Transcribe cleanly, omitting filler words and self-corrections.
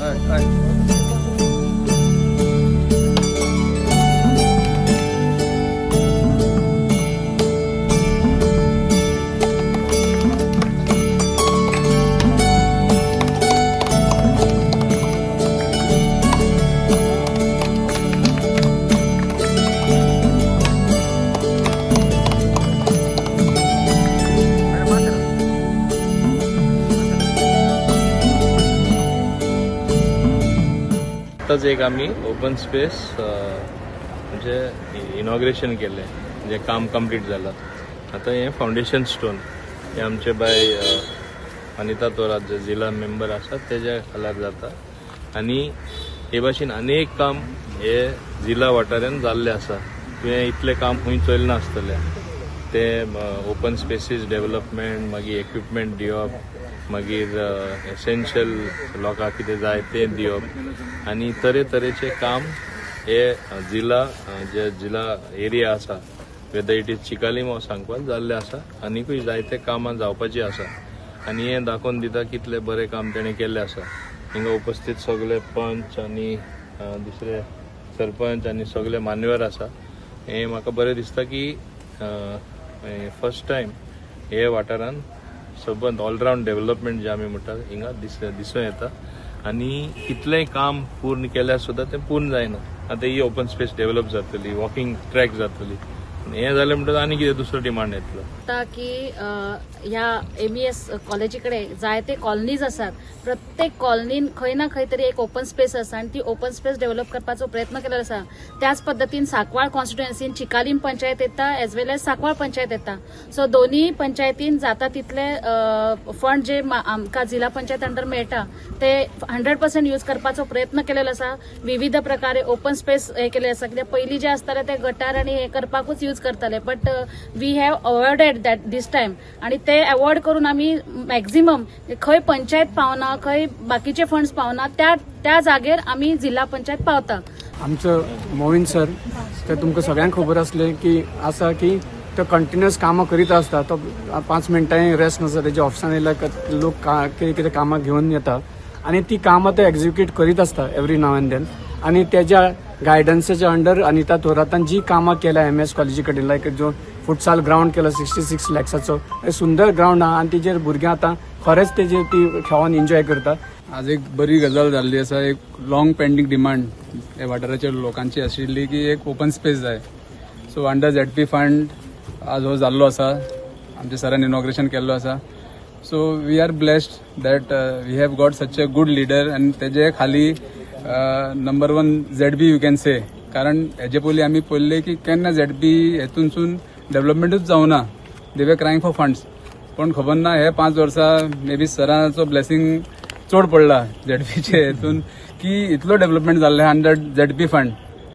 हय हय. आतांच एक आमी ओपन स्पेस म्हणजे इनॉग्रेशन केलें, म्हणजे काम कंप्लीट जालां. आतां हें फावंडेशन स्टोन हें आमचे बाय अनिता थोरात जे जिल्हा मेंबर आसा तेज्या खालार जाता. आनी हे भाशेन अनेक काम हे जिल्हा वाठारान जाल्लें आसा. तुवें इतलें काम खंय चोयलें नासतलें. तें ओपन स्पेसीस डेवलपमेंट, मागीर इक्विपमेंट दिवप, मागीर एसेन्शियल लोकांक कितें जाय तें दिवप आनी तरेतरेचे काम हे जिल्हा जे जिल्हा एरिया आसा, वेदर it is Chicalim वा सांकवाल जाल्लें आसा. आनिकूय जायते कामां जावपाची आसा आनी हें दाखोवन दिता कितलें बरें काम तेणें केल्लें आसा. हिंगा उपस्थित सगळे पंच आनी दुसरे सरपंच आनी सगळे मान्यवर आसा. हें म्हाका बरें दिसता की फर्स्ट टायम हे वाठारान सबंद ऑलरावंड डेवलपमेंट जे आमी म्हणटा हिंगा दिसूं येता. आनी कितलेंय काम पूर्ण केल्यार सुद्दां तें पूर्ण जायना. आतां ही ओपन स्पेस डेवलप जातली, वॉकिंग ट्रॅक जातली, हें जालें म्हणटकच आनी कितें दुसरो डिमांड येतलो. आता की ह्या MES कॉलेजी कडेन जायते कॉलनीज आसात. प्रत्येक कॉलनीन खंय ना खंय तरी एक ओपन स्पेस आसा आनी ती ओपन स्पेस डेव्हलप करपाचो प्रयत्न केलेलो आसा. त्याच पद्दतीन सांकवाळ कॉन्स्टिट्युएन्सीन चिकालीम पंचायत येता एज वेल एज सांकवाळ पंचायत येता. सो दोन्ही पंचायतीन जाता तितले फंड जे आमकां जिल्हा पंचायत अंडर मेळटा ते 100% यूज करपाचो प्रयत्न केलेलो आसा. विविध प्रकारे ओपन स्पेस हे केले आसा. कित्याक पयलीं जे आसताले ते गटार आनी हे करपाकूच यूज करताले, but we have avoided that this time. आनी ते अवॉयड करून आमी मॅक्झिमम खंय पंचायत पावना, खंय बाकीचे फंड्स पावना, त्या त्या जागेर आमी जिल्हा पंचायत पावता. आमचो मोविन सर ते तुमकां सगळ्यांक खबर आसलें की आसा की तो कंटिन्युअस कामां करीत आसता. तो 5 मिनटांय रेस्ट नासता. तेज्या ऑफिसान येयल्यार लोक कितें कितें कामां घेवन येता आनी ती कामां ते एक्झिक्यूट करीत आसता एवरी नाव एंड then. आनी तेज्या गायडन्साच्या अंडर अनिता थोरातान जी कामां केल्या MS कॉलेजी कडेन, लायक जो फुटसाल ग्रावंड केला 66 लॅक्साचो, सुंदर ग्रावंड आहा आनी तेजेर भुरग्यां आतां खरेंच तेजेर ती खेळोन एन्जॉय करता. आज एक बरी गजाल जाल्ली आसा. एक लॉंग पेंडींग डिमांड ह्या वाठाराच्या लोकांची आशिल्ली की एक ओपन स्पेस जाय. सो अंडर ZP fund आज हो जाल्लो आसा. आमच्या सरान इनॉग्रेशन केल्लो आसा. So we are blessed that we have got such a good leader आनी तेजे खाली number 1 ZB you can say. कारण हेजे पयलीं आमी पळयल्लें की केन्ना ZB हेतूनसून डेवलपमेंटूच जावना. They were crying for funds, पण खबर ना हे 5 वर्सां मे बी सराचो ब्लेसिंग चड पडला ZBचे हेतून की इतलो डेवलपमेंट जाल्लें अंडर ZP fund.